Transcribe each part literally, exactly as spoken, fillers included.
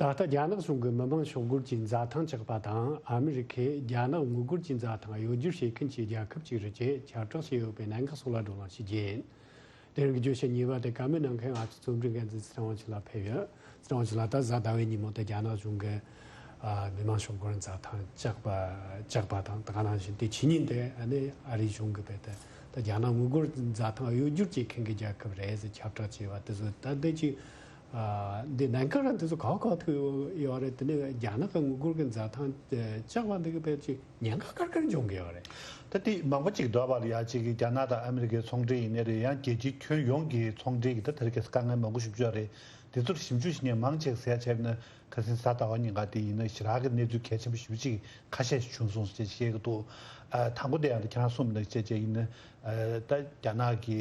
ད་ལྟ་རྒྱ་ནག་གཞུང་གིས་མི་མང་ཤོག་སྒོར་གྱི་འཛའ་ཐང་བཅག་པ་དང་ཨ་མི་རི་ཀས་རྒྱ་ནག་དངུལ་སྒོར་གྱི་འཛའ་ཐང་གཡོ་སྒྱུར་བྱེད་མཁན་གྱི་རྒྱལ་ཁབ་ཅིག་རེད་ཅེས་ཁྱབ་བསྒྲགས་བྱས་ཡོད་པའི་གནད་འགག་སོགས་ལ་བགྲོ་གླེང་ཞུ་རྒྱུ་ཡིན། དེ་རིང་གི་བརྗོད་གཞི་གཉིས་པ་དེ་བཀའ་མོལ་གནང་མཁན་ང་ཚོའི་རྩོམ་སྒྲིག་འགན་འཛིན་ཚེ་རིང་དབང་ཕྱུག་ལགས་ཕེབས་ཡོད། ཚེ་རིང་དབང་ཕྱུག་ལགས། ད་གཟའ་ཟླ་བའི་ཉིན་མོ་དེ་རྒྱ་ནག་གཞུང་གིས་ཨ་མི་མང་ཤོག་སྒོར་འཛའ་ཐང་བཅག་པ་བཅག་པ་དང་། ད་ག་ནང་བཞིན་དེ་ཕྱི་ཉིན་དེ་ཨ་ནི་ཨ་རིའི་གཞུང་གིས་རྦད་དེ་ད་རྒྱ་ནག་དངུལ་སྒོར་འཛའ་ཐང་གཡོ་སྒྱུར་བྱེད་མཁན་གྱི་རྒྱལ་ཁབ་རེད་ཟེར་ཁྱབ་བསྒྲགས་བྱས་པ་དེ་ཚོ། ད་འདི་ཅིག་ཨ་འདི་གནད་འགག་རང་དེ་ཚོ་ག་བ་ག་བ་ཐུག་ཡོད་རེད། དེ་ནས་རྒྱ་ནག་གི་དངུལ་སྒོར་གྱི་འཛའ་ཐང་བཅག་པ་འདི་གི་རྦད་ཅིག་ཉེན་ཁ་དཀར་དཀར་འབྱུང་གི་ཡོད་རེད། ད་དེ་མང་པོ་ཅིག་འདུག་པ་ལ། ཡ་གཅིག་གི་རྒྱ་ནག་དང་ཨ་མི་རི་ཀའི་ཚོང་འབྲེལ་ཡིན་ནའི་རེད། ཡང་རྒྱལ་སྤྱིའི་ཁྱོན་ཡོངས་ཀྱི་ཚོང་འབྲེལ་གྱི་ད་དེ་རིང་ཁ་སང་དཀའ་ངལ་མང་པོ་ཞེ་པོ་ཅིག་ཡོད་རེད། དེ་ཚོར་ཞིབ་འཇུག་བྱེད་མཁན་མང་ཆེ་ཟེར་བྱས་ན་ཁ་སང་གཟའ་ཟླ་བ་ཉིན་ཀ་དེ་ཡིན་ན་ཞེ་དྲག་གི་གནས་ཚུལ་གལ་ཆེན་པོ་ཞེ་པོ་ཅིག་ཁ་ཤས་ཤིག་བྱུང་སོང་ཟེར་བཤད་ཀྱི་འདུག། ཨ་དང་པོ་དེ་ཡང་ད་ཁྱེད་རང་གསུངས་པ་ནང་བཞིན་བྱས་བྱས་ཡིན་ན། ཨ་ད་རྒྱ་ནག་གི་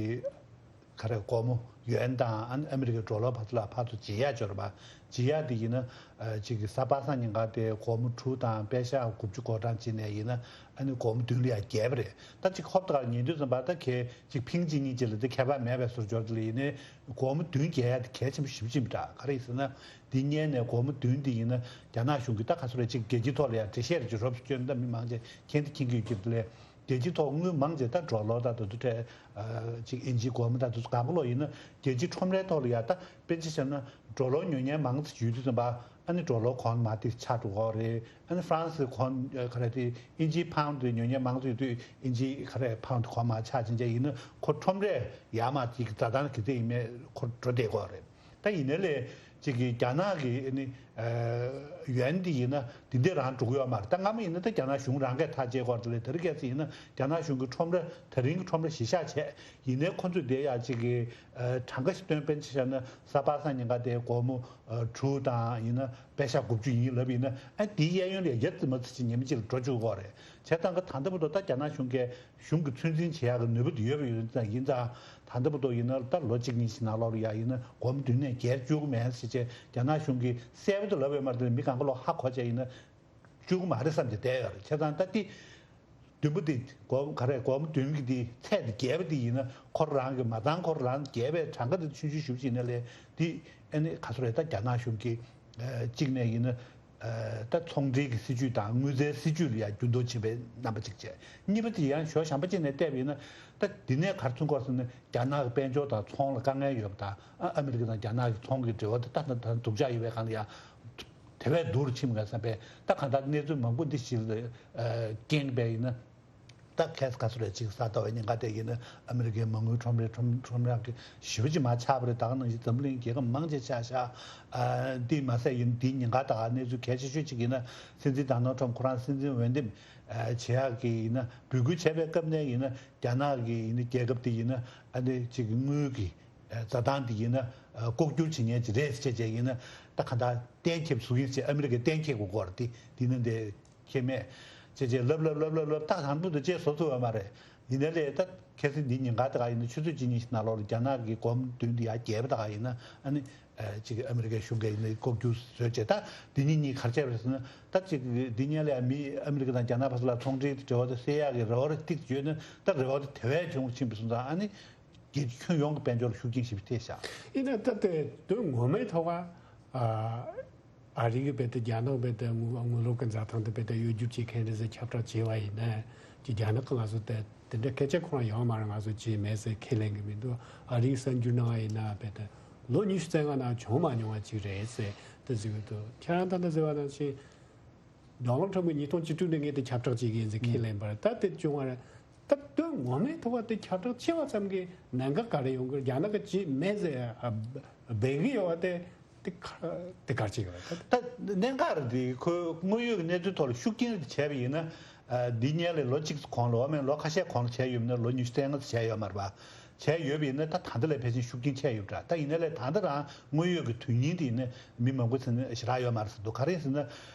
ག་རེ་སྒོར་མོ་ཡུན་དང་ཨ་ནི་ཨ་མི་རི་ཀའི་ཌོ་ལར་བར་དུ་ལ་ཕར་ཚུར་འབྱེད་ཡག་སྦྱོར་བ། འབྱེད་ཡག་དེ་ཡིན་ན་ཨ་གཅིག་གི་གཟའ་པ་སངས་ཉིན་ཀ་དེ་སྒོར་མོ་དྲུག་དང་པེ་ཤ་དགུ་བཅུ་གོ་གྲངས་བྱས་ནས་ཡིན་ན་ཨ་ནི་སྒོར་མོ་བདུན་ལ་ཡ་བརྒལ་བ་རེད། ད་གཅིག་ཧོབ་ཏེ་ཉན་དུས་ཙམ་པ་ད་གལ་གཅིག་ཕིང་གཅིག་གཉིས་གཅིག་ལ་དེ་ཁྱད་པར་མེད་པའི་བཟོ་སྦྱོར་དེ་ལ་ཡིན་ནའི་སྒོར་མོ་བདུན་བརྒལ་ཡག་དེ་གལ་ཆེན་པོ་ཞེ་པོ་ཅིག་ཡིན་པ་འདྲ། ག་རེ་ཡིན་ཟེར་ན་འདི་སྔོན་ནས་སྒོར་མོ་བདུན་དེ་ཡིན་ན་རྒྱ་ནག་གཞུང་གིས་ད་ག་ཚོད་རེད་ཅིག་རྒྱལ་སྤྱིའི་ཐོག་ལ་ཡ་འགྲེལ་བཤད་རེ་ཅིག་རོབ་ཙམ་བསྐྱོན་ན་ད་མི་མང་ཆེ་མཁྱེན་དེ་མཁྱེན་གྱི་ཡོད་ཀྱི་རེད། རྒྱལ་སྤྱིའི་ཐོག་དངུལ་མང་ཆེ་ད་ཌོ་ལར་ད་དུ་དུ་ཁྲལ་ཅིག་ཨིན་ཇིའི་སྒོར་མོ་ད་དུ་གང་པོ་ལོ་ཡིན་ན་རྒྱལ་སྤྱིའི་ཁྲོམ་རའི་ཐོག་ལ་ཡ་ད་དཔེར་ན་ཆ་བཞག་ན་ཌོ་ལར་ཉོ་མཁན་མང་ཙམ་ཡོད་དུས་ཙམ་པ་ཨ་ནི་ཌོ་ལར་གོང་མ་དེ་ཆག་འགྲོ་གི་རེད། ཨ་ནི་ཧྥ་རན་སི་གོང་ག་རེ་དེ་ཨིན་ཇིའི་ཕའུན་དེ་ཉོ་མཁན་མང་ཙམ་ཡོད་དུས་ཨིན་ཇིའི་ག་རེ་ཕའུན་གོང་མ་ཆག་ཕྱིན་ཆ་ཡིན་ན་ཁོ་ཁྲོམ་རའི་ཡར་མར་ཅིག་འཛའ་ཐང་གི་དེ་ཡིན་མེད་ཁོ་འགྲོ་བསྡད་ཀྱི་ཡོད་རེད། ད་ཡིན་ནའི་ལས་ཅིག་གི་རྒྱ་ནག་གི་ཨ་ནི་ཡུན་འདི་ཡིན་ན་འདི་འདྲ་རང་འགྲོ་གི་ཡོད་མ་རེད། ད་སྔ་མོ་ཡིན་ན་ད་རྒྱ་ནག་གཞུང་རང་གིས་ཐག་བཅད་ཀྱི་ཡོད་རེད། དེ་རིང་ཁ་སང་ཡིན་ན་རྒྱ་ནག་གཞུང་གི་ཁྲོམ་ར་དེ་རིང་གི་ཁྲོམ་ར་གཞི་བཞག་བྱས་ཡིན་ནའི་ཁོ་ཚོས་དེ་ཡ་ཅིག་གི་གྲངས་ཀ་ཞིག་སྟོན། དཔེར་ན་ཆ་བཞག་ན་གཟའ་པ་སངས་ཉིན་ཀ་དེ་སྒོར་མོ་དྲུག་དང་ཡིན་ན་པེ་ཤ་དགུ་བཅུ་ཡིན་ལབ་ཡིན་ན་ཨ་དེའི་གཡས་གཡོན་ལ་ཡ་ཙི་མ་ཙི་ཅིག་ཉི་མ་གཅིག་ལ་འགྲོ་བཅུག་གི་ཡོད་རེད། བྱས་ཙང་གི་ད་ལྟ་བར་དུ་ད་རྒྱ་ནག་གཞུང་གིས་གཞུང་གི་ཚོད་འཛིན་བྱེད་ཡག་གི་ནུས་པ་དེ་ཡོད་པ་ཡོད་ཙང་། ཡིན་ཙང་ད་ལྟ་བར་དུ་ཡིན་ན་ད་ལོ་གཅིག་གཉིས་ཤིག་ནང་ལོགས་ལ་ཡ་ཡིན་ན་སྒོར་མོ་བདུན་ནས་བརྒལ་བཅུག་གི་མེད་ཟེར་བྱས་རྒྱ་ནག་གཞུང་གིས་གསལ་པོ་དུ་ལབ་ཡོད་མ་རེད། དེ་མི་གང་ག་ལོག་ཧ་གོ་བྱས་ཡིན་ན་བཅུག་གི་མ་རེད་བསམ་བྱས་བསྡད་ཡོད་རེད། བྱས་ཙང་ད་དེ་བདུན་པོ་དེ་སྒོར་ག་རེ་སྒོར་མོ་བདུན་གྱི་དེ་ཚད་དེ་བརྒལ་བ་དེ་ཡིན་ན་ཁོ་རང་གི་མ་ཚང་ཁོ་རང་བརྒལ་བའི་གྲངས་ཀ་དེ་ཆུང་ཆུང་ཞུ་བྱས་ཡིན་ན་ལས་དེ་ཨ་ནི་ག་ཚོད་རེད། ད་རྒྱ་ནག་གཞུང་གིས་གཅིག་ནས་ཡིན་ན། ད་ཚོང་འབྲེལ་གྱི་སྲིད་ཇུས་དང་དངུལ་རྩའི་སྲིད་ཇུས་ལ་ཡང་འགྱུར་ལྡོག་ཕྱིན་པའི་རྣམ་པ་གཅིག་བྱས། གཉིས་པ་དེ་ཡང་ཞོ་གཞན་པ་གཅིག་ནས་བལྟས་པ་ཡིན་ན་ད་འདི་ནས་ག་རེ་མཚོན་གྱི་ཡོད་ཟེར་ན་རྒྱ་ནག་གི་དཔལ་འབྱོར་དང་ཚོང་ལ་དཀའ་ངལ་ཡོད་པ་དང་ཨ་ཨ་མི་རི་ཀ་དང་རྒྱ་ནག་གི་ཚོང་གི་འབྲེལ་བ་དེ་ད་ད་ད་སྡུག་ཅག་ཡོད་པའི་སྒང་ལ་ཡང་དེ་བས་སྡུག་རུ་ཕྱིན་པ་བསམ་པས། ད་གང་ལྟར་གནས་ཚུལ་མང་པོ་འདི་ཞིག་ལ་རྐྱེན་པས་ཡིན་ན། ད་ཁ་སང་ག་ཚོད་རེད། ཅིག་གཟའ་ཟླ་བའི་ཉིན་ཀ་དེ་ཡིན་ན་ཨ་མི་རི་ཀའི་མ་དངུལ་ཁྲོམ་རའི་ཁྲོམ་ཁྲོམ་ར་གི་ཞེ་པོ་ཅིག་མར་ཆག་པ་རེད། ད་ག་ནང་བཞིན་འཛམ་གླིང་རྒྱལ་ཁབ་མང་ཆེ་ཆག་ཤག། ཨ་འདི་མ་ཟད་ཡིན་འདི་ཉིན་ཀ་ད་ག་གནས་ཚུལ་གལ་ཆེ་ཤོས་ཅིག་ཡིན་ན་སྲིད་འཛིན་ཌོ་ནལ་ཊམ་ཁོ་རང་སྲིད་འཛིན་འོས་འདེམས་ཨ་བྱེད་ཡག་གི་ཡིན་ན་འབོད་སྐུལ་བྱས་པའི་སྐབས་ནས་ཡིན་ན་རྒྱ་ནག་གི་ཡིན་ན་རྒྱལ་ཁབ་དེ་ཡིན་ན་ཨ་ནི་ཅིག་དངུལ་གྱི་འཛའ་ཐང་འདི་ཡིན་ན་ལྐོག་གྱུར་བྱེད་མཁན་ཅིག་རེད་ཟེར་བྱས་ཡིན་ན་ད་ག་འདྲ་གཏན་འཁེལ་བཟོ་གི་ཡིན་ཟེར། ཨ་མི་རི་ཀས་གཏན་འཁེལ་དགོས་ཀྱི་ཡོད་རེད། འདི་འདི་ནི་འདི་ཁྱེད་མེད་ཅེས་བྱས་ལབ་ལབ་ལབ་ལབ་ལབ་ད་གང་འདྲ་འདུག་ཅེས་བཟོ་ཐུབ་ཡོད་མ་རེད། ཡིན་ནའི་ལས་ད་ཁ་སང་འདི་ཉིན་ཀ་ད་ག་ཡིན་ན་ཆུ་ཚོད་གཅིག་གཉིས་ཤིག་ནང་ལོགས་ལ་རྒྱ་ནག་གི་སྒོར་མོ་བདུན་འདི་ཡར་བརྒལ་བ་ད་ག་ཡིན་ན་ཨ་ནི་ཅིག་ཨ་མི་རི་ཀའི་གཞུང་གིས་ཡིན་ན་ལྐོག་གྱུར་བཟོས་བྱས། ད་འདི་གཉིས་གཉིས་ག་རེ་བྱས་པ་རེད་ཟེར་ན་ད་ཅིག་འདི་ཉིན་ལ་ཡང་མི་ཨ་མི་རི་ཀ་དང་རྒྱ་ནག་བར་ལ་ཚོང་འབྲེལ་འབྲེལ་བ་དེ་སེལ་ཡག་གི་རེ་བ་རེ་ཏིག་ཡོད་ན་ད་རེ་བ་དེ་དེ་བས་ཆུང་ཕྱིན་པ་སོང་ཙང་ཨ་ནི། རྒྱལ་ཁྱོན་ཡོངས་ཀྱི་དཔལ་འབྱོར་ལ་ཤུགས་རྐྱེན་ཞེ་པོ་ཐེབས་ཤག། ཡིན་ན་ད་ལྟའི་དོན་ངོ་མའི་ཐོག་ཨ་ཨ་རི་གི་རྦད་དེ་རྒྱ་ནག་རྦད་དེ་དངུལ་དངུལ་ལོར་གྱི་འཛའ་ཐང་དེ་རྦད་དེ་གཡོ་སྒྱུར་བྱེད་མཁན་རེད་ཟེར་ཁྱབ་བསྒྲགས་བྱས་པ་ཡིན་ན་ཅིག་རྒྱ་ནག་གི་ང་ཚོ་དེ་དེ་འདྲ་སྐད་ཆ་ཁོ་རང་ཡོད་མ་རེད། ང་ཚོ་བྱས་མེད་ཟེར་ཁས་ལེན་གྱི་མི་འདུག། ཨ་རིའི་གསར་འགྱུར་ནང་ཡིན་ན་རྦད་དེ་ལོ་ཉི་ཤུ་རྩ་ལྔ་ནང་བྱུང་མ་མྱོང་བ་ཅིག་རེད་ཟེར་དེ་ཟེར་གྱི་འདུག། ཁྱེད་རང་ད་ལྟ་ཟེར་བ་ནང་བཞིན། ཌོ་ནལ་ཊམ་གྱིས་ཉིས་སྟོང་བཅུ་དྲུག་ནས་ངས་དེ་ཁྱབ་བསྒྲགས་བྱེད་ཀྱི་ཡིན་ཟེར་ཁས་ལེན་པར་ད་དེ་བྱུང་བ་རེད། ད་དོན་ངོ་མའི་ཐོག་དེ་ཁྱབ་བསྒྲགས་བྱས་པ་ཙམ་གྱིས་གནད་འགག་ག་རེ་ཡོང་གི་རེད། རྒྱ་ནག་གིས་བྱས་མེད་ཟེར་ཨ་འབད་ཀྱི་ཡོད་པ་དེ་དེ་ག་དེ་ག་རེ་བྱེད་ཀྱི་རེད། ད་གནད་འགག་རེད་དེ། ཁོས་དངོས་ཡོད་ཀྱི་གནས་ཚུལ་ཐོག་ལ་ཤུགས་རྐྱེན་རེ་བྱས་པ་ཡིན་ན་ཨ་འདི་སྔོན་ལ་ལོ་གཅིག་གོང་ལ་འོ་མེད་ལོ་ཁ་ཤས་གོང་ལ་བྱས་ཡོད་ན་ལོ་ཉི་ཤུ་རྩ་ལྔ་བྱས་ཡོད་མ་རེད་པ། བྱས་ཡོད་པ་ཡིན་ན་ད་ད་ལྟ་ལས་ཕལ་ཆེར་ཤུགས་རྐྱེན་ཆེ་ཡོད་པ་འདྲ། ད་ཡིན་ན་ལས་ད་ལྟ་རང་དངོས་ཡོད་ཀྱི་དོན་སྙིང་དེ་ཡིན་ན་མི་མང་པོ་ཚོ་ནི་ཞེ་དྲག་ཡོད་མ་རེད་ཟེར་འདུག། ག་རེ་ཟེར་ན་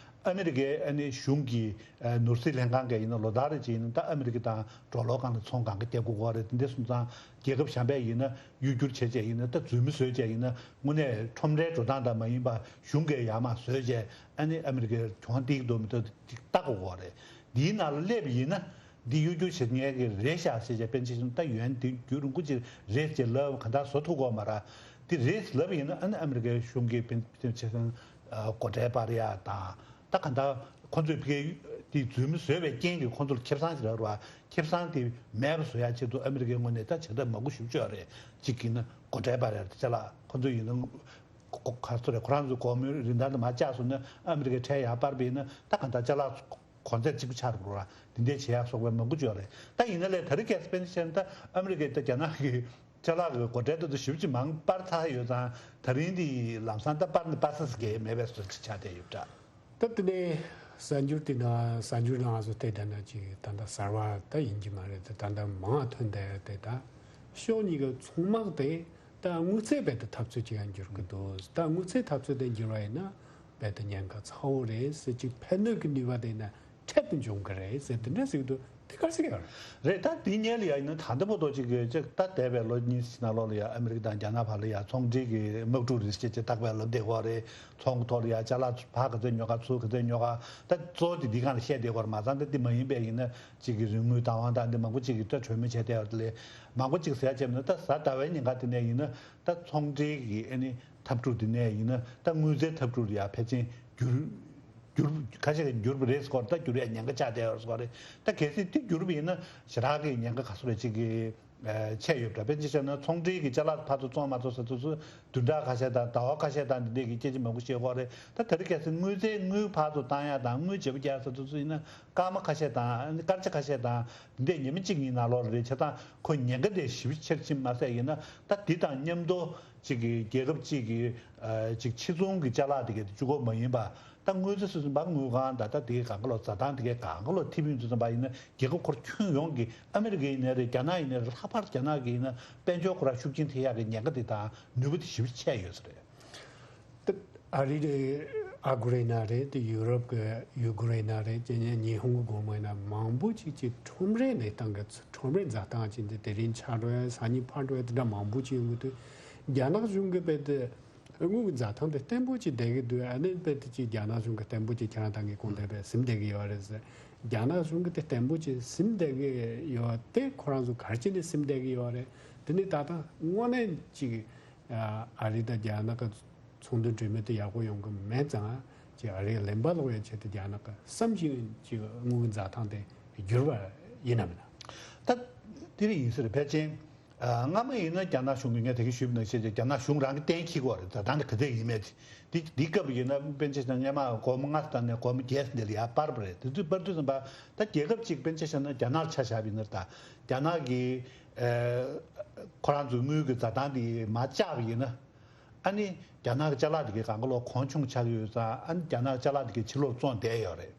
ཨ་མི་རི་ཀའི་ཨ་ནི་གཞུང་གི་ཨ་ནོར་སྲིད་ལྷན་ཁང་གིས་ཡིན་ན་ལོ་ལྟར་རེ་བྱས་ཡིན་ན་ད་ཨ་མི་རི་ཀ་དང་ཌོ་ལར་སྒང་ལ་ཚོང་གང་ག་རྒྱག་དགོས་ཀྱི་རེད། དེ་འདྲ་སོང་ཙང་རྒྱལ་ཁབ་གཞན་པས་ཡིན་ན་གཡོ་སྒྱུར་བྱས་བྱས་ཡིན་ན་ད་རྫུན་མ་བཟོས་བྱས་ཡིན་ན་དངོས་གནས་ཁྲོམ་རའི་འགྲོ་སྟངས་དང་མ་ཡིན་པ་གཞུང་གིས་ཡར་མར་བཟོས་བྱས་ཨ་ནི་ཨ་མི་རི་ཀའི་གྱོང་སྟེར་གྱི་འདུག་མི་འདུག་ཅིག་ལྟ་དགོས་ཀྱི་རེད། འདིའི་ནང་ལ་སླེབས་ཡིན་ན། འདི་གཡོ་སྒྱུར་བྱེད་མཁན་གྱི་རེད་ཤག་ཟེར་བྱས་དཔེར་ན་ཆ་བཞག་ན་ད་ཡུན་འདི་རྒྱུན་རིང་པོ་ཅིག་རེད་ཅེས་ལབ་གང་ལྟར་བཟོ་ཐུབ་ཀྱི་ཡོད་མ་རེད། འདི་རེད་ལབ་ཡིན་ན་ཨ་ནི་ཨ་མི་རི་ཀའི་གཞུང་གིས་དཔེར་ན་ཆ་བཞག་ན་ སྒོ་ཁྲལ་སྤར་ཡག་དང་། ད་ག་ད་ཁོ་ཚོས་ཕ་གིའི་དེ་རྫུན་མ་བཟོས་པའི་རྐྱེན་གྱིས་ཁོ་ཚོར་ཁེ་བཟང་ཞིག་རག་རེད་བ། ཁེ་བཟང་དེ་མེད་པ་བཟོ་ཡག་ཆེད་དུ་ཨ་མི་རི་ཀའི་ངོས་ནས་ད་བྱེད་ཐབས་མང་པོ་ཞེ་པོ་ཅིག་ཡོད་རེད། གཅིག་ཡིན་ན་སྒོ་ཁྲལ་སྤར་ཡག་དེ་ཅ་ལག་ཁོ་ཚོ་ཡིན་ན། ག་ཚོད་རེད། ཁོ་རང་ཚོའི་སྒོར་མོའི་རིན་ཐང་དེ་མར་བཅག་སོང་ན་ཨ་མི་རི་ཀའི་ཁྲལ་ཡར་སྤར་བ་ཡིན་ན་ད་ག་ད་ཅ་ལག་གོང་ཚད་གཅིག་པ་ཆགས་འགྲོ་ར། འདི་འདྲས་བྱེད་ཡག་སོགས་པའི་མང་པོ་ཅིག་ཡོད་རེད། ད་ཡིན་ན་ལས་ད་རེས་ཁ་སང་དཔེར་ན་བཤད་ན་ད་ཨ་མི་རི་ཀས་ད་རྒྱ་ནག་གི་ཅ་ལག་གི་སྒོ་ཁྲལ་དེ་ཚོ་ཞེ་པོ་ཅིག་མང་སྤར་ཚར་ཡོད་ཙང་། ད་རིང་འདི་ལམ་སང་ད་སྤར་ནི་སྤར་ས་ཟེར་མཁན་མེད་པའི་བཟོ་འདྲ་ཆགས་བསྡད་ཡོད་འདྲ། ད་དེ་ནས་གསར་འགྱུར་དེ་ན་གསར་འགྱུར་ནང་སུ་བལྟས་བསྡད་ན་ཅིག་ད་ལྟ་གསར་བ་ད་ཡིན་གྱི་མ་རེད། ད་ད་ལྟ་མང་ཐོན་བསྡད་ཡོད་དེ། ད་ཕྱོགས་གཉིས་ཀ་མཚུངས་དམག་དེ་ད་དངུལ་རྩིས་རྦད་དེ་འཐབ་རྩོད་ཅིག་ཡང་འགྱུར་གི་འདུག་ད་དངུལ་རྩིས་འཐབ་རྩོད་དེ་འགྱུར་བ་ཡིན་ན་རྦད་དེ་ཉེན་ཁ་ཚ་བོ་རེད་ཟེར། ཅིག་ཕན་གནོད་ཀྱི་ནུས་པ་དེ་ན་འཕྲལ་དུ་འབྱུང་གི་རེད་ཟེར་དེ་འདྲ་ཟེར་གི་འདུག་དེ་ག་རེ་ཟེར་གི་ཡོད་རེད། རེད། ད་དེ་སྔོན་ལ་ཡ་ཡིན་ན་ད་ལྟ་བར་དུ་ཅིག་གི་ཅིག་ད་འདས་པའི་ལོ་གཉིས་ཤིག་ནང་ལོགས་ལ་ཡ་ཨ་མི་རི་ཀ་དང་རྒྱ་ནག་བར་ལ་ཡ་ཚོང་འབྲེལ་གྱི་དམག་འཁྲུག་རེ་ཞིག་ཅིག་རྟག་པར་ལ་འདས་ཡོད་རེད། ཚོང་གི་ཐོག་ལ་ཡ་ཅ་ལག་ཕར་ག་ཚོད་ཉོ་ག་ཚུར་ག་ཚོད་ཉོ་ག་ད་གཙོ་བོ་དེ་འདི་སྒང་ལ་བཤད་བསྡད་ཡོད་རེད། མ་ཚང་ད་འདི་མ་ཡིན་པའི་ཡིན་ན་ཅིག་གི་རིན་དངུལ་བདག་དབང་དང་འདི་མང་པོ་ཅིག་གི་ད་གྲོས་མོལ་བྱས་བསྡད་ཡོད་རེད། ལས་མང་པོ་ཅིག་ཟེར་ཡ་བྱས་པ་ན་ད་གཟའ་ཟླ་བའི་ཉིན་ཀ་དེ་ནས་ཡིན་ན་ད་ཚོང་འབྲེལ་གྱི་ཨ་ནི་འཐབ་འཁྲུག་དེ་ནས་ཡིན་ན་ད་དངུལ་རྩའི་འཐབ་འཁྲུག་ལ་ཡ་ཕལ་ཆེར་འགྱུར་འགྱུར་ཁ་ཤས་ཀྱིས་འགྱུར་བ་རེད་ཟེར་གི་ཡོད་རེད། ད་འགྱུར་ཡ་ཉེན་ཁ་ཆགས་བསྡད་ཡོད་རེད་ཟེར་གི་རེད། ད་གལ་སྲིད་དེ་འགྱུར་བ་ཡིན་ན་ཞེ་དྲག་གི་ཉེན་ཁ་ག་ཚོད་རེད་ཅིག་གི་ཨ་ཆད་ཡོད་པ་འདྲ། དཔེར་ན་ཆ་བཞག་ན་ཚོང་འབྲེལ་གྱི་ཅ་ལག་ཕར་ཚུར་བཙོང་མ་བཙོང་ཟེར་དུས་ཚོད་བདུན་ཕྲག་ཁ་ཤས་དང་ཟླ་བ་ཁ་ཤས་དང་འདི་འདྲས་ཀྱི་སྐད་ཆ་མང་པོ་བཤད་ཀྱི་ཡོད་རེད། ད་དེ་རིང་ཁ་སང་དངུལ་རྩས་དངུལ་ཕར་ཚུར་བཏང་ཡ་དང་དངུལ་བརྗེ་པོ་རྒྱག་ཟེར་དུས་ཚོད་ཡིན་ན་སྐར་མ་ཁ་ཤས་དང་སྐར་ཆ་ཁ་ཤས་དང་འདི་འདྲས་ཉི་མ་གཅིག་གཉིས་ནང་ལོགས་ལ་རེད། བྱས་ཙང་ཁོ་ཉེན་ཁ་དེ་ཞེ་པོ་ཆེར་ཕྱིན་མ་ཟད་ཡིན་ན་ད་འདི་དང་མཉམ་དུ་ཅིག་གི་རྒྱལ་ཁབ་ཅིག་གི་ཨ་ཅིག་ཕྱི་ཚོང་གི་ཅ་ལག་དེ་གའི་གཅིག་པོ་མ་ཡིན་པ། ད་དངུལ་རྩིས་སོ་སོ་བ་དངུལ་ཁང་དང་ད་དེའི་སྒང་ག་ལོ་འཛའ་ཐང་དེ་གའི་སྒང་ག་ལོ་ཐེབས་ཡོང་དུས་ཙམ་པ་ཡིན་ན་རྒྱལ་ཁབ་ཁོ་རང་ཁྱོན་ཡོངས་ཀྱི་ཨ་མི་རི་ཀ་ཡིན་ནའི་རེད། རྒྱ་ནག་ཡིན་ནའི་རེད། ལྷག་པར་རྒྱ་ནག་གི་ཡིན་ན་དཔལ་འབྱོར་ཁོ་རང་ཤུགས་རྐྱེན་ཐེབས་ཡག་གི་ཉེན་ཁ་དེ་དང་ནུས་པ་དེ་ཞེ་པོ་ཆེ་ཡོད་ས་རེད། ད་ཨ་རི་རེད། ཨ་ཁུ་རེ་ན་རེད། དེ་ཡུ་རོབ་ཀྱི་ཡུ་ཀུ་རེ་ན་རེད། དེ་ནས་ཉི་ཧོང་གི་སྒོ་མོ་ཡིན་ན་མང་པོ་ཅིག་ཅིག་ཁྲོམ་རའི་གནས་སྟངས་ཀྱི་ཁྲོམ་རའི་འཛའ་ཐང་ཅིག་འདི་དེ་རིང་ཆག་འགྲོ་ཡ། སང་ཉིན་ཕར་འགྲོ་ཡ་དེ་འདྲ་མང་པོ་ཅིག་ཡོང་གི་འདུག་རྒྱ་ནག་གཞུང་གིས་རྦད་དེ་དངུལ་གྱི་འཛའ་ཐང་དེ་བརྟན་པོ་ཅིག་བསྡད་ཀྱི་འདུག་ཨ་ནི་རྦད་དེ་ཅིག་རྒྱ་ནག་གཞུང་གི་བརྟན་པོ་ཅིག་ཁྱེད་རང་ད་གིན་གོང་དེ་རྦད་ཟིན་བསྡད་ཀྱི་ཡོད་རེད་ཟེར། རྒྱ་ནག་གཞུང་གིས་དེ་བརྟན་པོ་ཅིག་ཟིན་བསྡད་ཀྱི་ཡོད་དེ། ཁོ་རང་ཚོ་ག་རེ་བྱས་ནས་ཟིན་བསྡད་ཀྱི་ཡོད་རེད། དེ་ནི་ད་ལྟ་དངོས་གནས་ཅིག་ཨ་རི་དང་རྒྱ་ནག་གི་ཚོང་དོན་གྲོས་མོལ་དེ་ཡག་པོ་ཡོང་གི་མེད་ཙང་ཅིག་ཨ་རིའི་ལན་པ་སློག་ཡའི་ཆེད་དུ་རྒྱ་ནག་གི་བསམ་བཞིན་ཅིག་དངུལ་གྱི་འཛའ་ཐང་དེ་བསྒྱུར་བ་ཡིན་ནམ་མིན་ན། ད་དེ་རིང་ཡིན་ས་རེད། ཕལ་ཆེར་ཨ་སྔ་མོ་ཡིན་ན་རྒྱ་ནག་གཞུང་གིས་ངས་དེ་གིན་ཞུས་པ་ནང་བཞིན་རྒྱ་ནག་གཞུང་རང་གིས་གཏན་འཁེལ་གྱི་ཡོད་རེད། ད་ད་ནི་ག་ཚད་ཡིན་མེད་དེ་འདི་འདི་སྐབས་ཡིན་ན་དཔེར་ན་ཆ་བཞག་ན་སྔོན་མ་སྒོར་མོ་ལྔ་དང་ནས་སྒོར་མོ་བརྒྱད་ཙམ་དེ་ལ་ཡར་སྤར་བ་རེད། དེ་དུས་སྤར་དུས་ཙམ་པ་ད་རྒྱལ་ཁབ་ཅིག་དཔེར་ན་ཆ་བཞག་ན་རྒྱ་ནག་ཆ་བཞག་པ་ཡིན་ན། ད་རྒྱ་ནག་གིས་ཨ་ཁོ་རང་ཚོའི་དངུལ་གྱི་འཛའ་ཐང་དེ་མར་བཅག་པ་ཡིན་ན། ཨ་ནི་རྒྱ་ནག་གི་ཅ་ལག་དེ་གའི་སྒང་ག་ལོག་གོང་ཆུང་ཆགས་ཀྱི་ཡོད་ཙང་། ཨ་ནི་རྒྱ་ནག་ཅ་ལག་དེ་གའི་ཕྱི་ལོགས་བཙོང་བསྡད་ཡོད་རེད།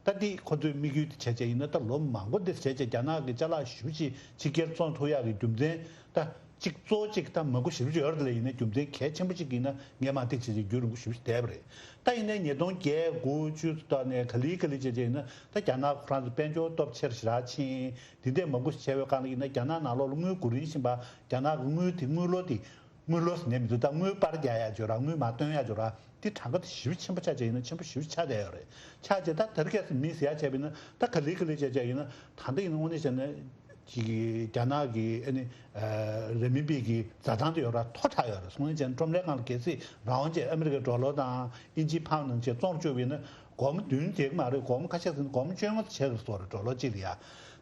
ད་འདི་ཁོ་ཚོའི་དམིགས་ཡུལ་དེ་བྱས་བྱས་ཡིན་ན། ད་ལོ་མང་པོ་འདི་བྱས་བྱས་རྒྱ་ནག་གི་ཅ་ལག་ཞེ་པོ་ཅིག་ཕྱི་རྒྱལ་བཙོང་ཐུབ་ཡག་གི་རྒྱུ་མཚན་ད་གཅིག་གཙོ་བོ་གཅིག་ད་མང་པོ་ཞེ་པོ་ཅིག་ཡོད་རེད། དེ་ལ་ཡིན་ན་རྒྱུ་མཚན་གལ་ཆེན་པོ་གཅིག་ཡིན་ན་སྔོན་མ་འདི་བྱས་བྱས་རྒྱུན་རིང་པོ་ཞེ་པོ་ཅིག་བསྡད་པ་རེད། ད་ཡིན་ན་ཉིས་སྟོང་བརྒྱད་དགུ་བཅུ་ཙམ་ནས་ག་ལེ་ག་ལེ་བྱས་བྱས་ཡིན་ན། ད་རྒྱ་ནག་ཁོ་རང་ཚོ་དཔལ་འབྱོར་སྟོབས་ཆེར་ཞེ་དྲག་ཕྱིན། དེ་འདྲས་མང་པོ་ཞིག་བྱས་པའི་སྒང་ལ་ཡིན་ན་རྒྱ་ནག་ནང་ལོགས་ལ་དངུལ་དགོས་རིན་བཞིན་པ། རྒྱ་ནག་གི་དངུལ་དེ་དངུལ་ལོར་དེ། དངུལ་ལོར་ཟེར་ནས་མི་འདུག་ད་དངུལ་སྤར་རྒྱག་ཡ་ཅིག་ཡོད་ར། དངུལ་མར་བཏོན་ཡ་ཅིག་ཡོད་ར། དེ་གྲངས་ཀ་དེ་ཞེ་པོ་ཆེན་པོ་ཆགས་བྱས་ཡིན་ན་ཆེན་པོ་ཞེ་པོ་ཆགས་བསྡད་ཡོད་རེད། ཆགས་བྱས་ད་དེ་རིང་ཁ་སང་མི་ཟེར་ཡ་བྱས་པ་ཡིན་ན། ད་ག་ལེ་ག་ལེ་བྱས་བྱས་ཡིན་ན། ད་ལྟ་ཡིན་ན་དངོས་གནས་བྱས་ན་ཅིག་གི་རྒྱ་ནག་གི་ཨ་ནི་ཨ་ར་མིན་པི་གི་འཛའ་ཐང་དེ་ཡོད་ར་མཐོ་དྲགས་ཡོད་རེད། སོང་ཙང་ཁྲོམ་རའི་སྒང་ལ་གལ་སྲིད་རང་དབང་ཅན་ཨ་མི་རི་ཀའི་ཌོ་ལར་དང་དབྱིན་ཇིའི་ཕའུན་ནང་བཞིན་བཙོང་བཅུག་པ་ཡིན་ན། སྒོར་མོ་བདུན་བྱེད་ཀྱི་མ་རེད། སྒོར་མོ་ཁ་ཤས་ཟིན་སྒོར་མོ་བཅོ་ལྔ་ཆགས་ཀྱི་རེད་ཟེར་བ་རེད། ཌོ་ལར་གཅིག་ལ་ཡ།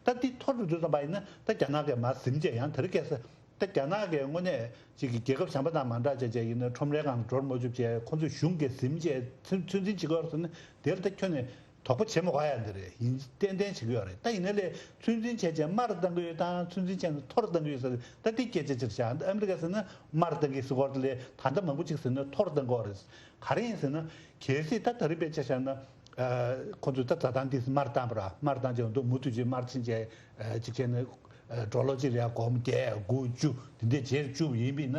ད་འདི་མཐོ་རུ་འགྲོ་དུས་ཙམ་པ་ཡིན་ན་ད་རྒྱ་ནག་གིས་མར་ཟིན་བྱས་ཡང་དེ་རིང་ཁ་སང་། ད་རྒྱ་ནག་གིས་དངོས་གནས་ཅིག་གི་རྒྱལ་ཁབ་གཞན་པ་དང་མ་འདྲ་བྱས་བྱས་ཡིན་ན། ཁྲོམ་རའི་སྒང་ལ་འགྲོ་མ་བཅུག་བྱས། ཁོ་ཚོས་གཞུང་གིས་ཟིན་བྱས་ཚོད་ཚོད་འཛིན་བྱེད་ཀྱི་ཡོད་རེད་ཟེར་ན། དེ་ལ་ད་ཁྱོན་ནས་དོགས་པ་བྱེད་མི་དགོས་ཡ་འདི་རེད། ཡིན་གཏན་གཏན་བྱེད་ཀྱི་ཡོད་རེད། ད་ཡིན་ན་ལས་ཚོད་འཛིན་བྱས་བྱས་དམའ་རུ་བཏང་གི་ཡོད་དང་ཚོད་འཛིན་བྱས་ནས་མཐོ་རུ་བཏང་གི་ཡོད་ཟེར། ད་འདི་སྐད་ཆ་ཅིག་བཞག་ཨ་མི་རི་ཀས་ཟེར་ན་དམའ་རུ་བཏང་གི་ཟེར་གྱི་ཡོད་རེད། ལས་ད་ལྟ་མང་པོ་ཅིག་ཟེར་ན་མཐོ་རུ་བཏང་གི་ཡོད་རེད། ག་རེ་ཡིན་ཟེར་ན། གལ་སྲིད་ད་དེ་རིང་དཔེ་ཆ་བཞག་ན། ཨ་ཁོ་ཚོས་ད་འཛའ་ཐང་འདི་དམར་བཏང་པ་ར། དམར་བཏང་རྗེས་འདུག་མུ་མཐུད་ཀྱིས་དམར་ཕྱིན་བྱས། ཨ་གཅིག་བྱས་ན་ཨ་ཌོ་ལར་གཅིག་ལ་ཡ་སྒོར་མོ་བརྒྱད་དགུ་བཅུ་འདི་འདྲས་བྱས་བཅུག་པ་ཡིན་པས་ན།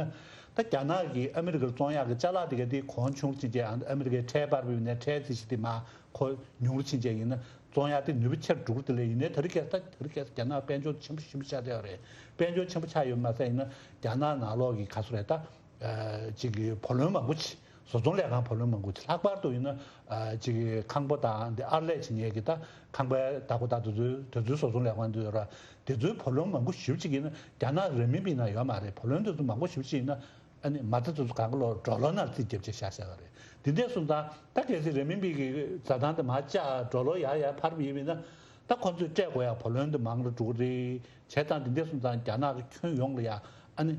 ད་རྒྱ་ནག་གིས་ཨ་མི་རི་ཀར་བཙོང་ཡག་གི་ཅ་ལག་དེ་ག་དེ་གོང་ཆུང་ཕྱིན་བྱས། ཨ་མི་རི་ཀའི་ཁྲལ་སྤར་བ་ཡིན་ནའི་ཁྲལ་རྩིས་གཞི་དེ་མར་ཁོ་ཉུང་རུ་ཕྱིན་བྱས་ཡིན་ན་བཙོང་ཡག་དེ་ནུས་པ་ཆེར་འགྲོ་གི་རེད། དེ་ལས་ཡིན་ནའི་དེ་རིང་ཁ་སང་ད་དེ་རིང་ཁ་སང་རྒྱ་ནག་དཔལ་འབྱོར་ཆེན་པོ་ཞེ་པོ་ཆགས་བསྡད་ཡོད་རེད། དཔལ་འབྱོར་ཆེན་པོ་ཆགས་ཡོད་མ་ཟད་ཡིན་ན་རྒྱ་ནག་ནང་ལོགས་ཀྱི་ག་ཚོད་རེད་ད། ཨ་ཅིག་གི་བུ་ལོན་མང་པོ་ཅིག་བཟོ་ཚོང་ལས་ཁང་བུ་ལོན་མང་པོ་ཅིག་ལྷག་པར་དུ་ཡིན་ན་ཨ་ཅིག་གི་ཁང་པ་དང་འདི་ཨར་ལས་བྱེད་མཁན་གྱི་ད་ཁང་པའི་བདག་པོ་དང་དེ་ཚོའི་དེ་ཚོའི་བཟོ་ཚོང་ལས་ཁང་དེ་ཚོ་ཡོད་ར། དེ་ཚོའི་བུ་ལོན་མང་པོ་ཞེ་པོ་ཅིག་ཡིན་ན་རྒྱ་ནག་ར་མིན་པི་ནང་ཡོད་མ་རེད། བུ་ལོན་དེ་ཚོ་མང་པོ་ཞེ་པོ་ཅིག་ཡིན་ན་ ཨ་ནི་མ་རྩ་ཚོ་ཚོ་གང་ག་ལོག་ཌོ་ལར་ནང་རྩིས་རྒྱབ་བྱས་བཞག་བཞག་པ་རེད། དེ་འདྲ་སོང་ཙང་ད་གལ་སྲིད་རེན་མིན་པི་གི་འཛའ་ཐང་དེ་མར་བཅག་ཌོ་ལར་ཡར་ཡར་འཕར་བ་ཡིན་ན། ད་ཁོ་ཚོས་སྤྲད་དགོས་ཡག་བུ་ལོན་དེ་མང་རུ་འགྲོ་གི་རེད། བྱས་ཙང་དེ་འདྲ་སོང་ཙང་རྒྱ་ནག་གི་ཁྱོན་ཡོངས་ལ་ཡ་ཨ་ནི་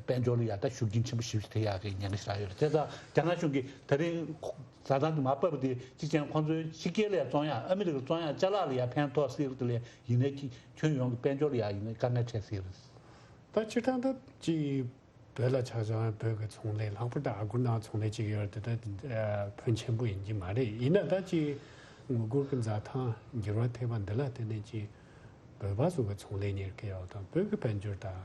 དཔལ་འབྱོར་ལ་ཡ་ད་ཤུགས་རྐྱེན་ཆེན་པོ་ཞེ་པོ་ཞིག་ཐེབས་ཡག་གི་ཉེན་ཁ་ཞེ་དྲག་ཡོད་རེད། བྱས་ཙང་རྒྱ་ནག་གཞུང་གིས་ད་རིང་འཛའ་ཐང་དེ་མར་ཕབ་པ་དེ་གཅིག་བྱས་ན་ཁོ་ཚོའི་ཕྱི་རྒྱལ་ལ་ཡ་བཙོང་ཡག་ཨ་མི་རི་ཀར་བཙོང་ཡག་ཅ་ལག་ལ་ཡ་ཕན་ཐོགས་སྲིད་རེད། དེ་ལས་ཡིན་ནའི་ཁྱོན་ཡོངས་ཀྱི་དཔལ་འབྱོར་ལ་ཡ་ཡིན་ནའི་དཀའ་ངལ་འཕྲད་སྲིད་རེད། ད་སྤྱིར་བཏང་ད་ཅིག་བོད་ལ་ཆ་བཞག་ན་བོད་ཀྱི་ཚོང་ལས། ལྷག་པར་དུ་ཨ་སྒོར་ནང་ཚོང་ལས་བྱེད་ཀྱི་ཡོད་རེད་དེ། ད་ཕོན་ཆེན་པོ་ཡིན་གྱི་མ་རེད། ཡིན་ན་ད་ཅིག་དངུལ་སྒོར་གྱི་འཛའ་ཐང་འགྱུར་བ་ཐེབས་པ་འདི་ལ་བརྟེན་ནས་ཅིག་བོད་པ་ཚོ་གི་ཚོང་ལས་གཉེར་མཁན་ཡོད་དང་བོད་ཀྱི་དཔལ་འབྱོར་དང་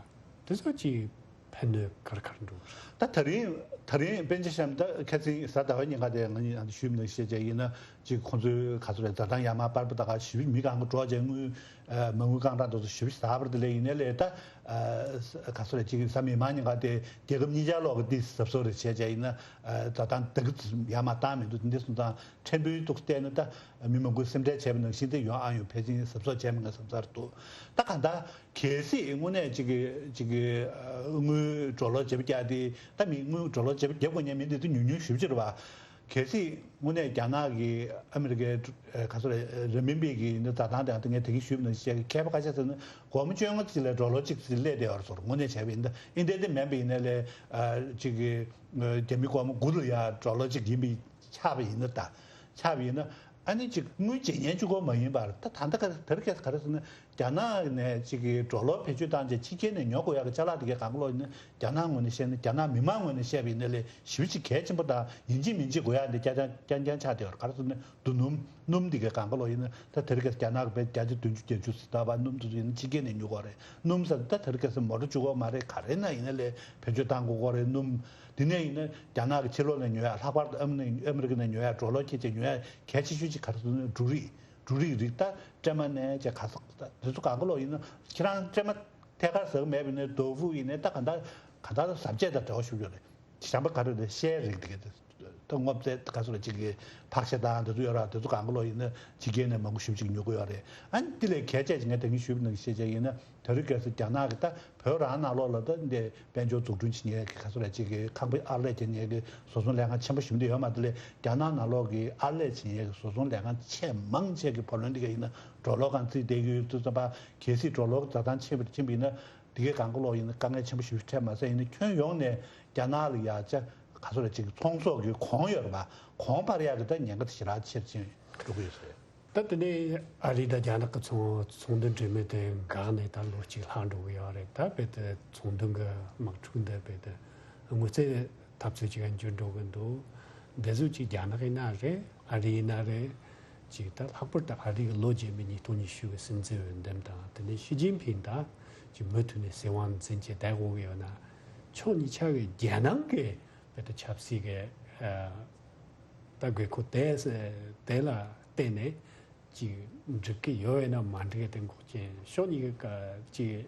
དེ་ཚོ་ཅིག་ཕན་གནོད་ག་རེ་ག་རེ་འགྲོ་གི་རེད། ད་ད་རིང་ད་རིང་དཔེར་ན་ཆ་བཞག་ན་ད་ཁ་སང་གཟའ་ཟླ་བའི་ཉིན་ཀ་དེ་ང་གཉིས་ཨ་ནི་ཞུས་མིན་ཞེས་བྱས་ཡིན་ན། ཅིག་ཁོང་ཚོའི་ག་ཚོད་རེད། འཛའ་ཐང་ཡར་མར་སྤར་པ་ད་ག་ཞིབ་མི་གང་ག་འགྲོ་བྱས་དངུལ་མ་དངུལ་རྐང་གྲངས་དེ་ཚོ་ཞིབ་ཟབ་པར་དེ་ལས་ཡིན་ནའི་ལས་ད་ག་ཚོད་རེད། ཅིག་གཟའ་མིག་དམར་ཉིན་ཀ་དེ་རྒྱལ་ཁབ་གཉིས་ཆར་ལོག་གི་དེ་གཟབ་གཟབ་རེད་བྱས་བྱས་ཡིན་ན། འཛའ་ཐང་ད་གི་ཡར་མར་བཏང་མི་འདུག་དེ་འདྲ་སོང་ཙང་ཕྲན་བུའི་ཐོག་བལྟས་ན་ད་མི་མང་པོས་སེམས་ཁྲལ་བྱས་པ་ནང་བཞིན་དེ་ཡོང་ཨ་ཡོང་ཕལ་ཆེར་གཟབ་གཟབ་བྱས་མི་ངན་བསམ་ཚར་འདུག་ད་གང་ལྟར་གལ་སྲིད་དངོས་གནས་ཅིག་གི་ཅིག་གི་དངུལ་ཌོ་ལར་བརྗེ་པོ་རྒྱག་དེ་ད་མི་དངུལ་ཌོ་ལར་བརྗེ་པོ་རྒྱབ་དགོས་མཁན་མི་འདི་ཚོ་ཉུང་ཉུང་ཞེ་པོ་ཅིག་རེད་བ། གལ་སྲིད་དངོས་གནས་རྒྱ་ནག་གིས་ཨ་མི་རི་ཀའི་ག་ཚོད་རེད། རེན་མིན་པི་གི་འཛའ་ཐང་དེ་ངས་དེ་གིན་ཞུས་པ་ནང་བཞིན་མཁས་པ་ཁ་ཤས་ཟེར་ན་སྒོར་མོ་བཅོ་ལྔ་ཅིག་ལ་ཌོ་ལར་གཅིག་ཅིག་སླེབས་བསྡད་ཡོད་རེད་ཟེར། དངོས་གནས་བྱས་པ་ཡིན་ན་ཨིན་དེ་དེ་མིན་པ་ཡིན་ན་ལས་ཅིག་གི་རྒྱ་མི་སྒོར་མོ་དགུ་ལ་ཡ་ཌོ་ལར་གཅིག་ཡིན་པའི་ཆགས་པ་ཡིན་ན། ད་ཆགས་པ་ཡིན་ན་ཨ་ནི་ཅིག་དངུལ་བརྗེ་མཁན་གཅིག་པོ་མ་ཡིན་པར་ད་ད་ལྟ་ག་དེ་རིང་ཁ་སང་ག་རེ་ཟེར་ན། རྒྱ་ནག་ནས་ཅིག་གི་ཌོ་ལར་བེད་སྤྱོད་བཏང་རྗེས་ཕྱི་རྒྱལ་ནས་ཉོ་དགོས་ཡག་གི་ཅ་ལག་དེ་གའི་གང་ག་ལོག་ཡིན་ན། རྒྱ་ནག་ངོས་ནས་བཤད་ན། རྒྱ་ནག་མི་མང་ངོས་ནས་བཤད་པ་ཡིན་ན་ལས་ཞེ་པོ་ཅིག་གལ་ཆེན་པོ་དང་ཡིན་གཅིག་མིན་གཅིག་དགོས་ཡག་འདི་རྐྱང་རྐྱང་རྐྱང་ཆགས་བསྡད་ཡོད་རེད། ག་རེ་ཟེར་ན་སྣུམ། སྣུམ་འདི་གའི་གང་ག་ལོག་ཡིན་ན་ད་དེ་རིང་ཁ་སང་རྒྱ་ནག་གི་བལ་བརྒྱ་ཆ་བདུན་ཅུ་བརྒྱད་ཅུ་ཟེར་ད་བ་སྣུམ་དེ་ཚོ་ཡིན་ན་ཕྱི་རྒྱལ་ནས་ཉོ་དགོས་རེད། སྣུམ་ཟེར་ད་དེ་རིང་ཁ་སང་མོ་ཊ་གཅིག་པོ་མ་རེད། ག་རེ་ན་ཡིན་ན་ལས་བེད་སྤྱོད་བཏང་དགོས་ཀྱི་རེད། སྣུམ་འདི་ནས་ཡིན་ན་རྒྱ་ནག་གི་ཕྱི་ལོགས་ནས་ཉོ་ཡག་ལྷག་པར་དུ་ཨ་མི་ཨ་མི་རི་ཀ་ནས་ཉོ་ཡག་ཌོ་ལར་ཁྱེར་བྱས་ཉོ་ཡག་གལ་ཆེ་ཤོས་ཅིག་ག་རེ་ཟེར་ན་འབྲུ་རིགས། འབྲུ་རིགས་རིགས་ད་སྲན་མ་ནས་བྱས་ག་ས་དེ་ཚོ་གང་ག་ལོག་ཡིན་ན་ཁྱེད་རང་སྲན་མ་ཐད་ཀར་ཟ་གི་མེད་པ་ཡིན་ན་ཏོ་ཧྥུ་ཡིན་ནའི་ད་གང་ལྟར་གང་ལྟར་ཟ་བཅད་དང་འབྲེལ་བ་ཤུགས་ཡོད་རེད། གཞན་པ་ག་རེ་རེད། ཤའི་རིགས་དེ་ག་ད་སྔོ་ཚལ་ག་ཚོད་རེད། ཅིག་གི་ཕག་ཤ་དང་དེ་ཚོ་ཡོད་ར། དེ་ཚོ་གང་ག་ལོག་ཡིན་ན་ཕྱི་རྒྱལ་ནས་མང་པོ་ཞེ་པོ་ཅིག་ཉོ་གི་ཡོད་རེད། ཨ་ནི་དེ་ལས་གལ་ཆེ་ཅིག་ངས་ད་གིན་ཞུས་པ་ནང་བཞིན་བྱས་བྱས་ཡིན་ན། དེ་རིང་ཁ་སང་རྒྱ་ནག་གི་ད་བོད་རང་ནང་ལོགས་ལ་ད་འདི་དཔལ་འབྱོར་འཛུགས་སྐྲུན་བྱེད་མཁན་གྱི་ག་ཚོད་རེད། ཅིག་གི་ཁང་པའི་ཨར་ལས་བྱེད་མཁན་གྱི་བཟོ་ཚོང་ལས་ཁང་ཆེན་པོ་ཞིག་འདི་ཡོད་མ་རེད། དེ་ལས་རྒྱ་ནག་ནང་ལོགས་ཀྱི་ཨར་ལས་བྱེད་མཁན་གྱི་བཟོ་ཚོང་ལས་ཁང་ཆེས་མང་ཆེ་གི་བུ་ལོན་འདི་ག་ཡིན་ན་ཌོ་ལར་སྒང་བརྩིས་བསྡད་ཀྱི་ཡོད་དུས་ཙམ་པ། གལ་སྲིད་ཌོ་ལར་འཛའ་ཐང་ཆེ་བར་ཕྱིན་པ་ཡིན་ན་དེ་གའི་གང་ག་ལོག་ཡིན་ན་དཀའ་ངལ་ཆེན་པོ་ཞིག་འཕྲད་མ་ཟད་ཡིན་ན་ཁྱོན་ཡོངས་ནས་རྒྱ་ནག་ལ་ཡ་ཆ་ག་ཚོད་རེད། ཅིག་ཚོང་ཟོག་གི་གོང་ཡོད་རེད་པ། གོང་འཕར་ཡག་གི་ད་ཉེན་ཁ་དེ་ཞེ་དྲག་ཆེར་ཕྱིན་འགྲོ་གི་ཡོད་ས་རེད། ད་དེ་ནས་ཨ་རི་དང་རྒྱ་ནག་གི་ཚོང་ཚོང་དོན་གྲོས་མོལ་དེ་འགག་ནས་ད་ལོ་གཅིག་ལྷག་འགྲོ་གི་ཡོད་རེད། ད་རྦད་དེ་ཚོང་དོན་གྱི་དམག་འཁྲུག་འདི་རྦད་དེ་དངོས་རྫས་འཐབ་རྩོད་ཅིག་ག་འགྱུར་འགྲོ་གི་འདུག་འདི་ཚོ་ཅིག་རྒྱ་ནག་ཡིན་ན་རེད། ཨ་རི་ཡིན་ན་རེད། ཅིག་ད་ལྷག་པར་དུ་ཨ་རི་གི་ལོ་རྗེས་མའི་ཉིས་སྟོང་ཉི་ཤུ་གི་སྲིད་འཛིན་འོས་འདེམས་དང་དེ་ནས་ཞི་ཅིན་ཕིང་དང་ཅིག་མུ་མཐུད་ནས་སྲིད་དབང་འཛིན་བྱས་བསྡད་དགོས་ཀྱི་ཡོད་ན། ཕྱོགས་གཉིས་ཆ་གི་རྒྱལ་ནང་གི་རྦད་དེ་ཆབ་སྲིད་ཀྱི་ཨ་ད་དགོས་མཁོ་དེ་དེ་ལ་བརྟེན་ནས་ཅིག་འགྲིག་གི་ཡོད་ཡིན་ན་མ་འགྲིག་གི་དེ་འགོག་རྐྱེན་ཕྱོགས་གཉིས་ཀྱི་ཀ་ཅིག་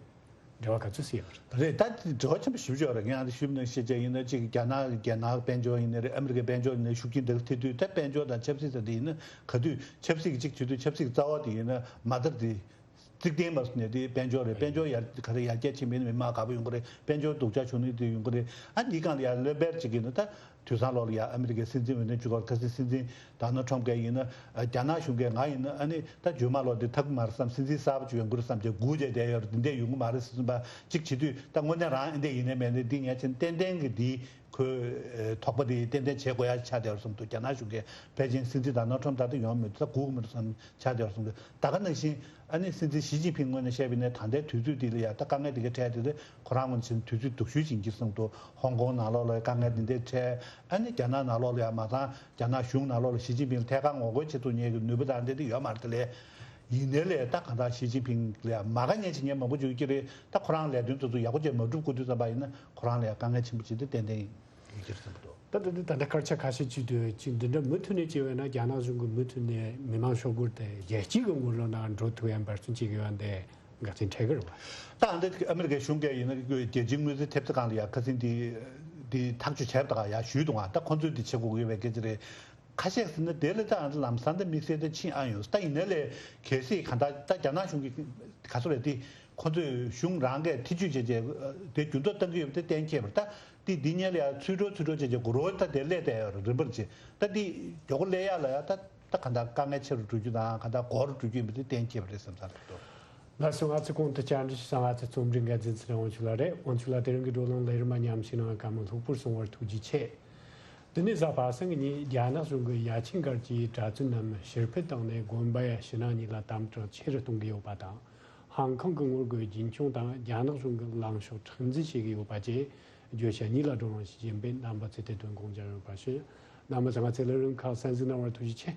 འབྲེལ་བ་ག་ཚོད་ཟེར་ཡོད་རེད། རེད། ད་འབྲེལ་བ་ཆེན་པོ་ཞེ་པོ་ཅིག་ཡོད་རེད། ངས་ཨ་འདི་ཞུས་པ་ནང་བཞིན་བྱས་ཡིན་ན་ཅིག་རྒྱ་ནག་རྒྱ་ནག་དཔལ་འབྱོར་ཡིན་ན་རེད། ཨ་མི་རི་ཀའི་དཔལ་འབྱོར་ཡིན་ན་ཤུགས་རྐྱེན་འདི་ལ་ཐེབས་དུས་ད་དཔལ་འབྱོར་དང་ཆབ་སྲིད་ཟེར་དེ་ཡིན་ན་ག་དུས་ཆབ་སྲིད་ཀྱི་ཅིག་བྱེད་དུས་ཆབ་སྲིད་རྩ་བ་དེ་ཡིན་ན་མ་མཐར་དེ། རྩིག་གདན་མ་སོང་ནས་དེ་དཔལ་འབྱོར་རེད། དཔལ་འབྱོར་ཡར་ག་རེ་ཡར་རྒྱས་ཕྱིན་པ་ཡིན་ན་མི་མང་དགའ་པོ་ཡོང་གི་རེད། དཔལ་འབྱོར་སྡུག་ཅག་བྱུང་ནས་དེ་ཡོང་གི་རེད། ཨ་འདིའི་སྒང་ལ་ཡར་ལོན་པར་བྱེད་ཀྱི་ཡིན་ན་ད་དུས་སང་ལོག་ལ་ཡར་ཨ་མི་རི་ཀའི་སྲིད་འཛིན་འོས་འདེམས་བྱེད་སྐོར་ཁ་སང་སྲིད་འཛིན་ཌོ་ནལ་ཊམ་གྱིས་ཡིན་ན་རྒྱ་ནག་གཞུང་གིས་ང་ཡིན་ན་ཨ་ནི་ད་རྗེས་མ་ལོག་འདི་ཐབས་མ་རེད་བསམ། སྲིད་འཛིན་གསར་པ་ཅིག་ཡོང་གི་རེད་བསམ་བྱས་སྒུག་བྱས་བསྡད་ཡོད་རེད། འདི་འདྲས་ཡོང་གི་མ་རེད་ཟེར་བསམ་པ་གཅིག་བྱེད་དུས་ད་དངོས་གནས་རང་འདི་འདྲས་ཡིན་ནའི་མེད་ནའི་འདི་ངས་བྱས་ཏན་ཏན་གྱི་འདི། ཁོའི་དོགས་པ་དེ་ཏན་ཏན་བྱེད་དགོས་ཡ་ཆགས་བསྡད་ཡོད་རེད་བསམ་འདུག་རྒྱ་ནག་གཞུང་གིས་ཕལ་ཆེར་སྲིད་འཛིན་ཌོ་ནལ་ཊམ་ད་ལྟ་ཡོང་མི་འདུག་ད་སྒུག་མི་འདུག་བསམ་ཆགས་བསྡད་ཡོད་རེད་བསམ་འདུག་ད་ག་ནང་བཞིན་ཨ་ནི་སྲིད་འཛིན་ཞི་ཅིན་ཕིང་ངོས་ནས་བཤད་པ་ཡིན་ན་ད་ལྟའི་དུས་ཚོད་འདི་ལ་ཡ་ད་དཀའ་ངལ་འདི་ག་འཕྲད་དེ་རེད། ཁོ་རང་ངོས་ནས་བྱས་ན་དུས་ཚོད་སྡུག་ཤོས་ཅིག་ཡིན་གྱི་བསམ་འདུག་ཧོང་ཀོང་ནང་ལོགས་ལ་དཀའ་ངལ་འདི་འདྲ་འཕྲད། ཨ་ནི་རྒྱ་ནག་ནང་ལོགས་ལ་ཡ་མ་ཚང་རྒྱ་ནག་གཞུང་ནང་ལོགས་ལ་ཞི་ཅིན་ཕིང་ལ་ཐད་ཀར་ངོ་རྒོལ་བྱེད་ཐུབ་མཁན་གྱི་ནུས་པ་དང་འདི་འདྲ་ཡོད་མ་རེད་དེ་ལས། ཡིན་ནའི་ལས་ད་གང་ལྟར་ཞི་ཅིན་ཕིང་ལ་ཡ་མ་དགའ་མཁན་བྱེད་མཁན་མང་པོ་ཅིག་ཡོད་ཀྱི་རེད། ད་ཁོ་རང་ལས་དོན་དེ་ཚོ་ཡག་པོ་བྱས་མ་འགྲུབ་དགོས་དུས་ཙམ་པ་ཡིན་ན། ཁོ་རང་ལ་ཡང་དཀའ་ངལ་ཆེན་པོ་ཅིག་དེ་ཏན་ཏན་ཡིན་གྱི་རེད་བསམ་གྱི་འདུག་ད་ལྟ་འདི་ད་ལྟ་སྐར་ཆ་ཁ་ཤས་ཅིག་དུས་ཅིག་འདི་འདྲ་མུ་མཐུད་ནས་བྱས་པ་ན་རྒྱ་ནག་གཞུང་གིས་མུ་མཐུད་ནས་མི་མང་ཤོག་སྒོར་དེ་རྒྱལ་སྤྱིའི་གི་ངོས་ལོགས་ནང་འགྲོ་ཐུབ་ཡ་འབད་བརྩོན་བྱེད་ཀྱི་ཡོད་འདི་འགག་རྐྱེན་འཕྲད་ཀྱི་རེད་བ། ད་འདི་ཨ་མི་རི་ཀའི་གཞུང་གིས་ཡིན་ན་རྒྱལ་སྤྱིའི་དངུལ་རྩིས་ཐེབས་རྩ་ཁང་ལ་ཡ་ཁ་སང་འདི་འདི་ཐག་གཅོད་བྱས་པ་དང་ཡ་ཞུས་འདུག་ད་ཁོ་ཚོས་འདི་བྱེད་དགོས་ཀྱི་ཡོད་པའི་སྐད་ཆ་རེད། ཁ་ཤས་ཟེར་ན་དེ་ལས་ད་ལམ་སང་ད་དམིགས་བསལ་ད་ཕྱིན་ཨ་ཡོང་ད་ཡིན་ནའི་ལས་གལ་སྲིད་ག་ད་ད་རྒྱ་ནག་གཞུང་གི་ག་ཚོད་རེད་དེ་ཁོ་ཚོས་གཞུང་རང་གིས་ཐེ་ཇུས་བྱས་རྗེས་དེ་འགྱུར་ལྡོག་གཏང་གི་ཡོད་པ་དེ་གཏན་འཁེལ་བ་རེད། ད་ དེ་འདི་ཉལ་ཡ་ཚུལ་འགྲོ་ཚུལ་འགྲོ་བྱས་བྱས་གུ་རོ་ད་དེ་སླེབས་བསྡད་ཡོད་རེད། རིམ་པར་བྱས་ད་དེ་མགྱོགས་པོ་སླེབས་ཡ་ལ་ཡ་ད་ད་ག་འདྲ་དཀའ་ངལ་ཆེ་རུ་འགྲོ་རྒྱུ་དང་ག་འདྲ་འགོར་རུ་འགྲོ་རྒྱུ་ཡིན་པ་དེ་གཏན་འཁེལ་བ་རེད་བསམ་ས་རེད་འདུག། ལགས་སོ། ང་ཚོ་གོང་དུ་བཅར་འདྲི་ཞུ་ས་ང་ཚོའི་རྩོམ་སྒྲིག་འགན་འཛིན་ཚེ་རིང་དབང་ཕྱུག་ལགས་རེད། དབང་ཕྱུག་ལགས་དེ་རིང་གི་བགྲོ་གླེང་ལས་རིམ་མ་མཉམ་ཞུགས་གནང་བའི་བཀའ་མོལ་ལྷུག་པོར་གསུང་བར་ཐུགས་རྗེ་ཆེ། འདི་ནས་གཟའ་པ་སངས་ཀྱི་ཉིན་རྒྱ་ནག་གཞུང་གིས་ཡ་ཆེན་སྒར་གྱི་གྲྭ་བཙུན་རྣམས་ཕྱིར་འཕུད་བཏང་ནས་དགོན་པ་ཡ་ཕྱི་ནང་གཉིས་ལ་དམ་དྲག་ཆེ་རུ་གཏོང་གི་ཡོད་པ་དང་། ཧང་ཀོང་གི་ངོ་རྒོལ་རྒྱུན་འཁྱོངས་དང་རྒྱ་ནག་གཞུང་གི་ལངས་ཕྱོགས་མཁྲེགས་འཛིན་བྱེད་ཀྱི་ཡོད་པ་བཅས་བརྗོད་བྱ་གཉིས་ལ་བགྲོ་གླེང་ཞིག་ཡིན་པས་རྣམ་པ་ཚོས་དེ་དོན་དགོངས་འཇགས་ཡོད་པ་ཞུ། རྣམ་པ་ཚོ་ང་ཚོའི་ལས་རིམ་ཁག་གསན་གཟིགས་གནང་བར་ཐུགས་རྗེ་ཆེ།